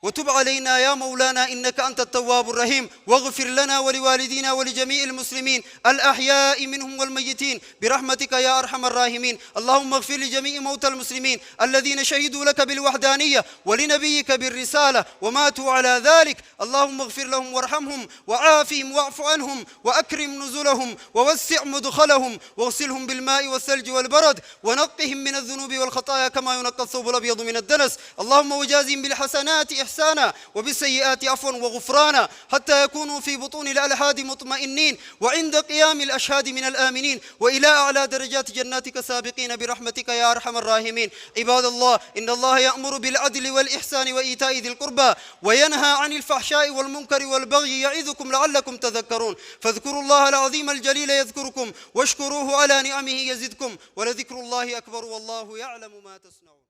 A: وتب علينا يا مولانا إنك أنت التواب الرحيم، واغفر لنا ولوالدينا ولجميع المسلمين الأحياء منهم والميتين برحمتك يا أرحم الراحمين. اللهم اغفر لجميع موتى المسلمين الذين شهدوا لك بالوحدانية ولنبيك بالرسالة وماتوا على ذلك. اللهم اغفر لهم وارحمهم وعافهم واعف عنهم وأكرم نزلهم ووسع مدخلهم، واغسلهم بالماء والثلج والبرد، ونقهم من الذنوب والخطايا كما ينقى الثوب الأبيض من الدنس. اللهم وجازهم بالحسنات إحسانا وبالسيئات عفوا وغفرانا، حتى يكونوا في بطون الألحاد مطمئنين، وعند قيام الأشهاد من الآمنين، وإلى أعلى درجات جناتك سابقين برحمتك يا أرحم الراحمين. عباد الله، إن الله يأمر بالعدل والإحسان وإيتاء ذي القربى وينهى عن الفحشاء والمنكر والبغي يعظكم لعلكم تذكرون. فاذكروا الله العظيم الجليل يذكركم، واشكروه على نعمه يزدكم، ولذكر الله أكبر، والله يعلم ما تصنعون.